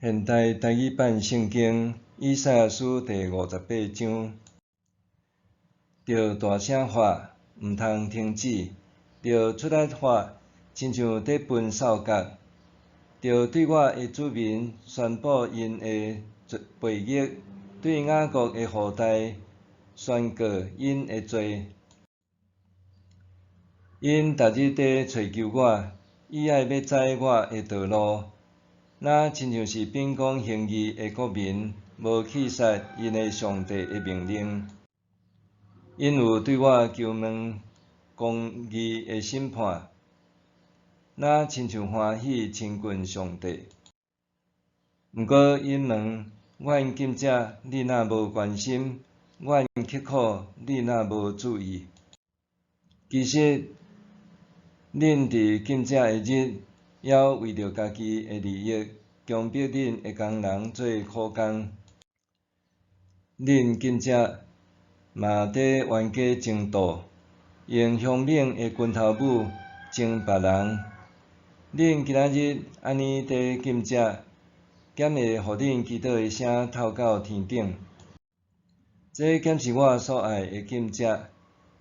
現代台語版聖經以賽亞書第五十八章，著大聲喊，毋通停止；著出力喊，親像佇分掃角；著對我的子民宣布𪜶的背逆，對雅各的後代宣告𪜶的罪。𪜶逐日佇揣求我，意愛欲知我的道路，若親像是秉公行義的國民，無棄殺𪜶的上帝的命令。𪜶有對我求問公義的審判，若親像歡喜親近上帝。毋過𪜶問：阮禁食，你若無關心？阮刻苦，你若無注意？其實，恁佇禁食的日，猶為著家己的利益，強迫恁的工人做苦工。恁禁食，嘛佇冤家爭鬥，用兇猛的拳頭母爭別人。恁今仔日按呢佇禁食，敢會予恁祈禱的聲透到天頂？這敢是我所愛的禁食？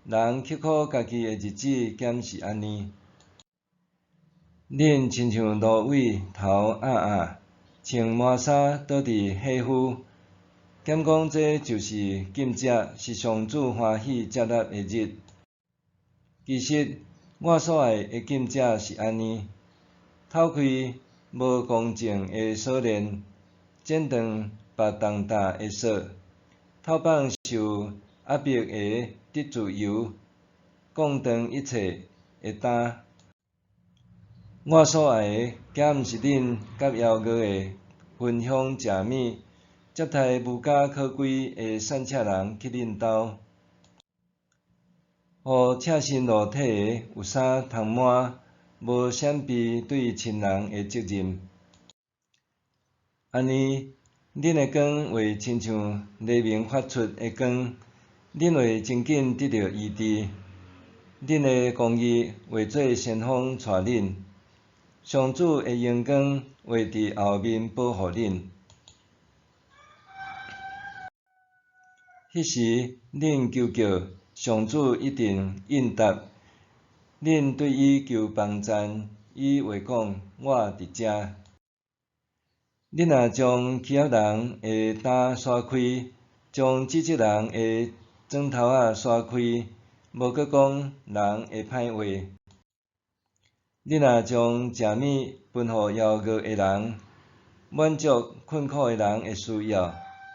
人刻苦家己的日子，敢是按呢？恁親像蘆葦頭壓壓，穿麻衫倒佇火浡，敢講這就是禁食，是上主歡喜接納的日？其實，我所愛的禁食是按呢：透開無公正的鎖鏈，剪斷縛重擔的索，透放受壓迫的得自由，降斷一切的擔。我所愛的，敢毋是恁佮枵餓的分享食物，接待無家可歸的散赤人去恁兜，予赤身露體的有衫通抹，無閃避對親人的責任。按呢，恁的光會親像黎明發出的光，恁會真緊得著醫治，恁的公義會做先鋒帶恁，上主的榮光會佇後面保護恁。彼時，恁求叫，上主一定應答；恁對伊求幫贊，伊會講：我佇遮。恁若將欺壓人的擔徙開，將指責人的磚頭仔徙開，無閣講人的歹話。恁若將食物分予枵餓的人，滿足困苦的人的需要，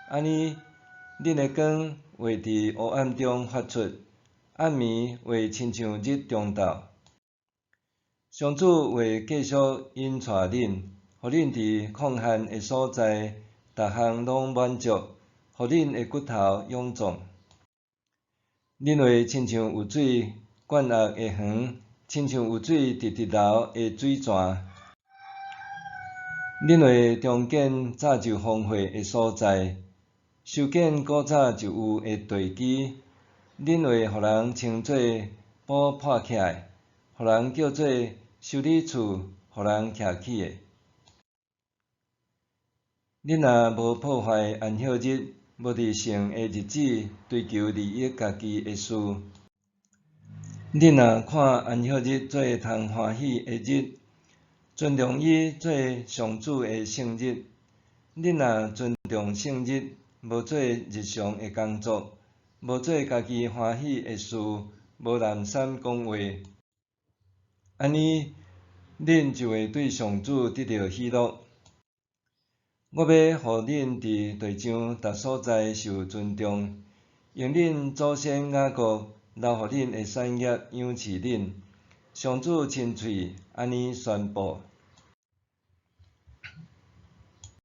按呢，恁的光會佇黑暗中發出，暗暝會親像日中晝。上主會繼續引帶恁，予恁佇曠旱的所在，逐項攏滿足，予恁的骨頭勇壯。恁會親像有水灌壓的園，親像有水直直流的水泉。恁會重建早就荒廢的所在，修建古早就有的地基。恁會予人稱做補破起來，予人叫做修理厝，予人徛起的。恁若無破壞安息日，無佇聖的日子追求利益家己的事，恁若看安息日做通歡喜的日，尊重伊做上主的聖日，恁若尊重聖日，無做日常的工作，無做家己歡喜的事，無濫散講話，按呢，恁就會對上主得著喜樂。我欲予恁佇地上逐所在受尊重，用恁祖先雅各留予恁的產業養飼恁。上主親喙按呢宣布。